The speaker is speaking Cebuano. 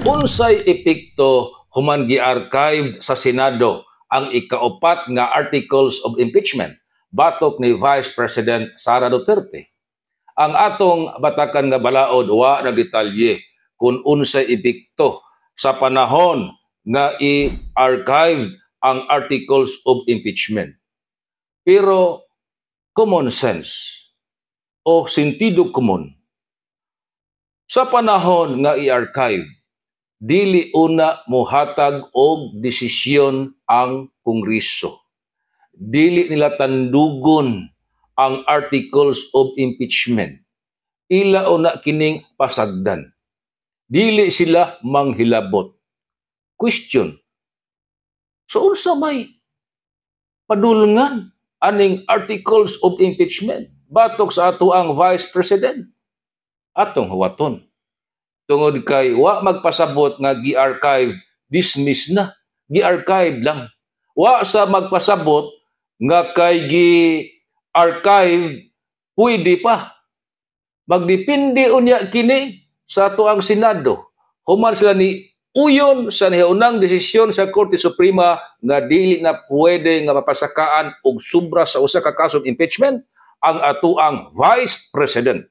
Unsay epekto human gi-archive sa Senado ang ikaupat nga articles of impeachment batok ni Vice President Sara Duterte? Ang atong batakan nga balaod wa nagdetalye kung unsay epekto sa panahon nga i-archive ang articles of impeachment. Pero common sense o sentido komon, sa panahon nga i-archive, dili una mohatag og desisyon ang Kongreso. Dili nila tandugon ang articles of impeachment. Ila una kining pasagdan. Dili sila manghilabot. Question. So unsa may padulngan aning articles of impeachment batok sa ato ang Vice President? Atong huwaton. Tungod kay wa magpasabot nga gi-archive, dismiss na. Gi-archive lang. Wa sa magpasabot nga kay gi-archive, pwede pa. Magdepende unya kini sa ato ang Senado. Human sila ni uyon sa nihaunang desisyon sa Korte Suprema nga dili na pwede nga mapasakaan og sobra sa usa ka kaso of impeachment ang atoang Vice President.